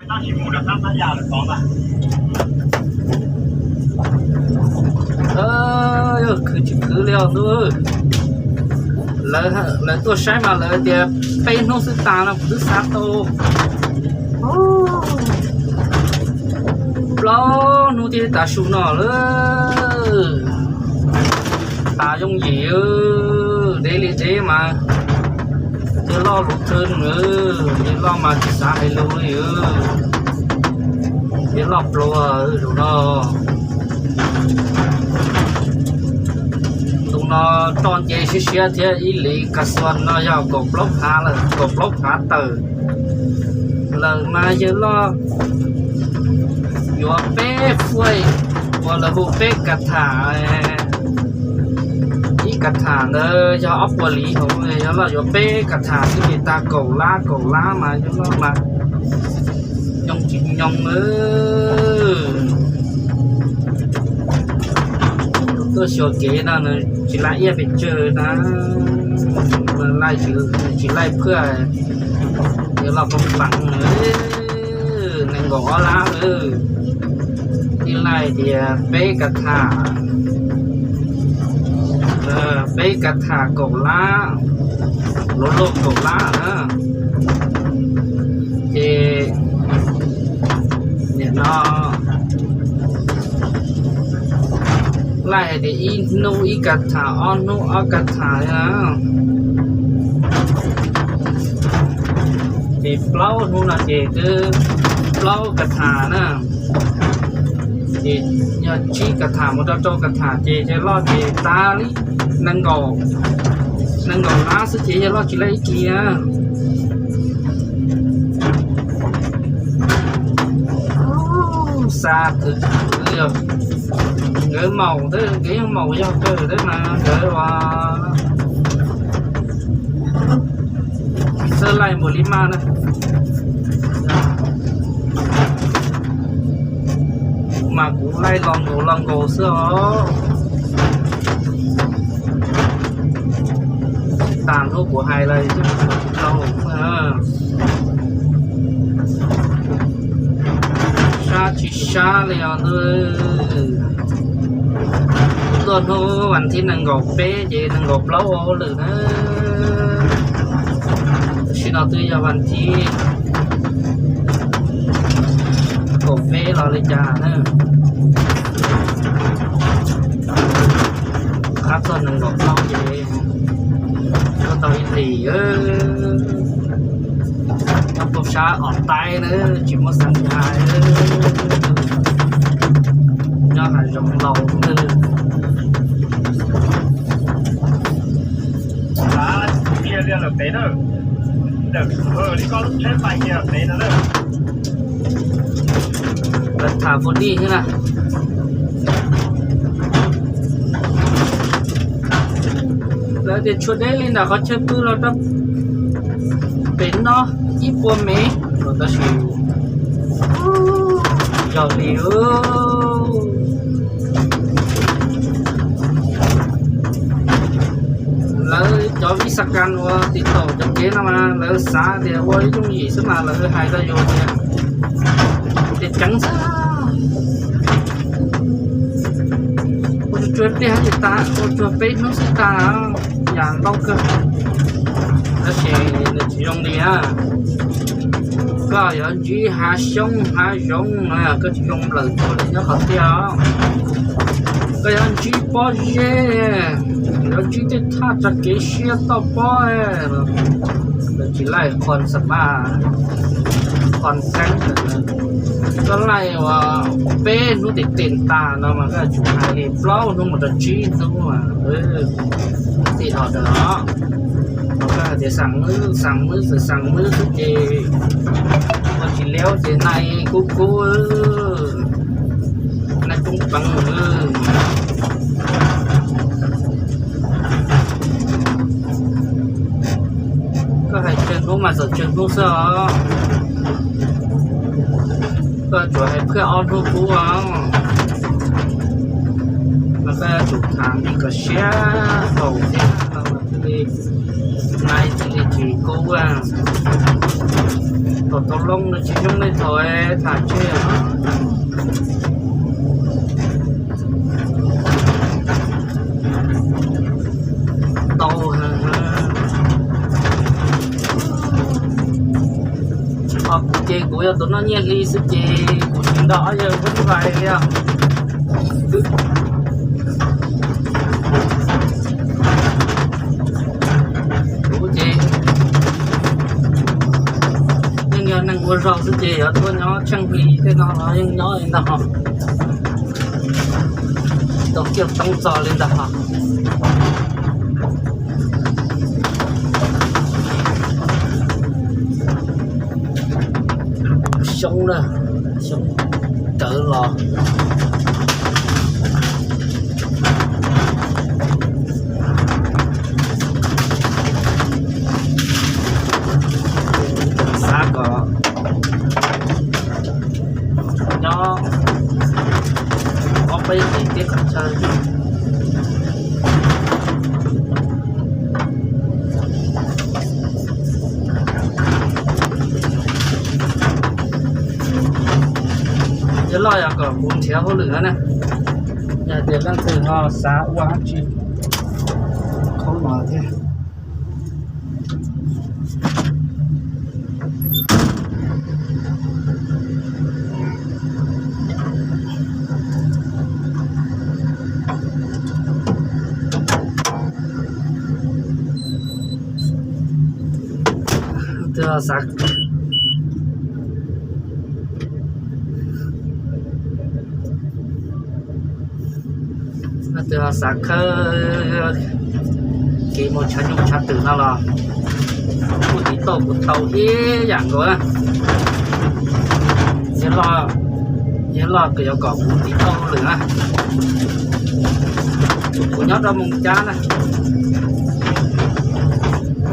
Yog khwv tsis khwv li os ntuj. Lawv tuaj saib mas lawv tias peb hnub xwb tas no kuv twb xav tau plaub hnub thiab tas su no lawm. Tas yooj yim, deb li deb mas yawg loj lus thwj, yawg loj mas tsis xav hais lus li. Yawg loj pluag zaum no. Tus no roj nce siab siab thiab ib li kas xuas no yog kaum plaub phav lawm, kaum plaub phav tawm lawm mas yawg loj yuav peb fuaj, uas lawv hu peb kas tham. Ib kas tham ntawd yog ob puas li hauv, yawg loj yuav peb kas tham xwb ces tag kaum lab, kaum lab mas yawg loj mas nyoo tsis nyoo. Tuaj xyuas kev no tsis laij iab pes tsawg na, laij tsis laij phwaj, yawg loj poob peev. Nees nkaum ob lab lawm, tij laij tias peb kas tham, peb kas tham kaum lab, luag luag kaum lab na. Ces nim no laij hais tias ib hnub ib kas tham, ob hnub ob kas tham na. Ces plaub hnub no ces twb plaub kas tham na. Ces yog tsib kas tham mus rau rau kas tham ces yawg loj ces tas li nees nkaum, nees nkaum lab xwb ces yawg loj tsis laij ib kis. Xa khwv, nkawd maum, nkawd yeej maum yog kawg thiab mas nkawd ua xab laij npaum li mas na. Kuv mas kuv laij los nkaus los nkaus xwb os. Tas hnub kuv hais los tsis tau. Sab tsis sab li os ntuj. Tuaj hnub vas thib nees nkaum peb ces nees nkaum plaub ua hauj lwm na. Tam sim no twb yog vas thib kaum peb los li cas na. Qab txog nees nkaum plaub ces tuaj tau ib hlis. Nyob pem sab Os Taib na, tsis muaj xeev hais, nyob hav zoov laus xwb. Lawv tham fo dij thiab na. Lawv tias tshuav deb li ntawm qhov chaw pw los rau pem no ib puas mev, tab sis yog li. Lawv cov vij xab kas uas tiv taum cov kev no mas lawv xav tias ua ib yooj yim xwb mas lawv hais rau yus tias, tias ceev xwb. Ua tsuag pliag ces tas, ua tsuag peb hnub xwb tas, yam ntau kawg. Tab sis nws tsis zoo li na. Koj yuav ntsib hav xyoob hav zoov, koj tsis zoo nplawm tsuag li nyob qhov tiaj. Koj yuav ntsib pob zeb, yuav ntsib tej thaj tsa kev siab toj pob, tsis laij qhov xab mas, qhov keeb. Koj laij uas peb hnub tim tim tas no mas koj yuav tsum hais li plaub hnub mus rau tsib hnub mas tij dhos ntawd os. Koj hais tias xaam mwb xaam mwb xwb, xaam mwb xwb ces ua tsis liab ces nai kub kub, nai poob peev. Koj hais tsawg hnub mas txawm tsawg hnub xwb os. Koj tsuas hais phaj ob hnub kub os, mas koj yuav tsum tham me kom siab haum thiab no mas thiaj li, nai thiaj li tsis kub. Thaum loo no tsis zoo li thaum tham tseg. Ntau heev. Ho kuv ces kuv yog tus noj nyiaj hli xwb ces kuv tsis nrog ob yawg Hmoob vais li os. Kuv ces yeej yog neeg ua zog xwb ces yuav tuaj nyob tsheej hli tej no los yeej nyob li ntag hos. Tau kiag toob txog li ntag hos. Xyoob na, xyoob rawv los. Xav kom nyob ob peb hlis thiab kom tsawg. Yawg loj yog kom kuv nrhiav hauj lwm na. Yog tias leej twg ho xav ua dab tsi, khaub no thiab. Twg xav, twg xav khawb kev mus tshav nyuj tshav twm no los kuj tiv tauj kuv tau ib yam nkaus na. Yawg loj, yawg loj kws yuav kom kuv tiv tauj lwm na. Kuv nyob rau Moos Cab na.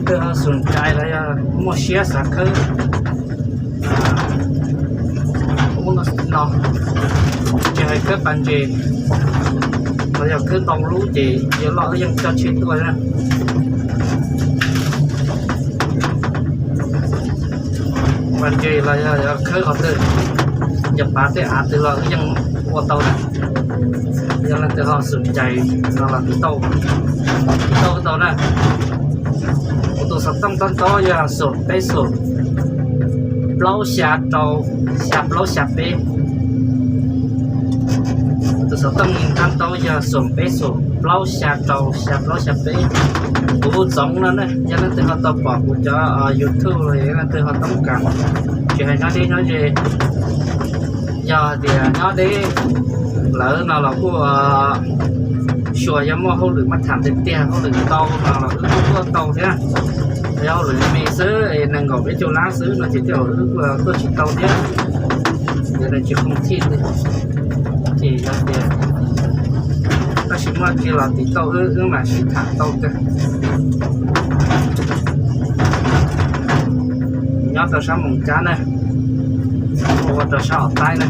Leej twg ho xum cai los yog muaj siab xav khawb ub no, tsis hais khawb pas ntses los yog khawb ntoo lub ces yawg loj wb yeej coj tsheb tuaj na. Pas ntses los yog khawb qhov twg, yog pav tej av twg los wb yeej ua tau na. Yog leej twg ho xum cai no los tiv tauj, tiv tauj tau na. Kuv tus xov tooj tab ntaub yog xoom peb xoom plaub xya rau xya plaub xya peb. Tus xov tooj tab ntaub yog xoom peb xoom plaub xya rau xya plaub xya peb. Kuv Txoov no na, yog leej twg ho tau pom kuv cov YouTube los yog leej twg ho toob kas, tsis hais nyob deb nyob ze, yog tias nyob deb lawm no los kuj xyuas yog muaj hauj lwm maj tham tiag tiag, hauj lwm ntau no los wb kuj tuaj tau thiab. Yog hauj lwm me xwb es nees nkaum peb caug lab xwb no ces tej zaum wb kuj tuaj tsis tau thiab. Ces nws tsis khoom thij li, ces yog tias tab sis muaj dab tsi los tiv tauj wb, wb mam sib tham tau kawg. Nyob rau sab Moos Cab na, ua rau sab Os Taib na.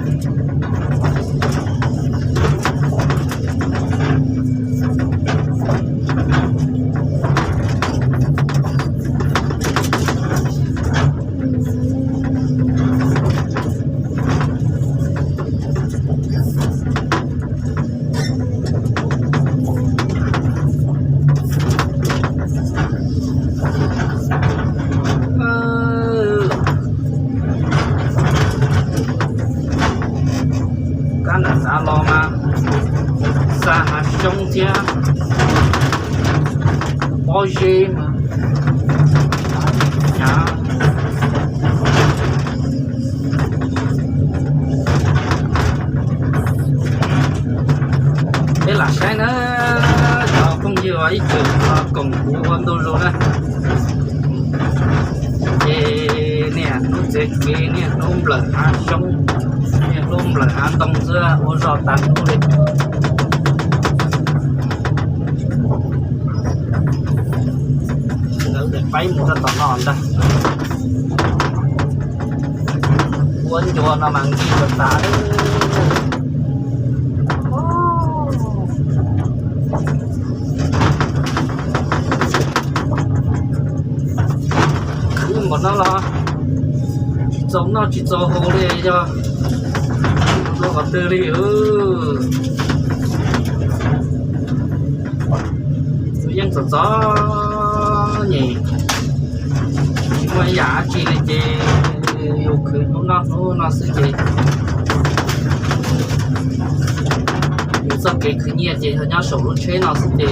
Kab nram xav los mas xa hav xyoob thiab pob zeb mas. Peb lam saib na, cov phooj ywg ib txwm koom kuv ua ntu zus na. Ces niaj hnub txiav kev, niaj hnub nplawm hav xyoob, niaj hnub nplawm hav ntoo xwb, ua zog tas hnub li. Lawv daim paib mus rau tom no ntag. Ua ncua no mas nkig tas tas. Khwv npaum no los tsis Txaus noj tsis txaus haus li, yog ua qhov twg li. Tus yeej txom txom nyem, tsis muaj ib yam dab tsi li ces yus khwv hnub noj hnub no xwb ces, yus txoj kev khwv nyiaj ces yog nyob saum lub tsheb no xwb ces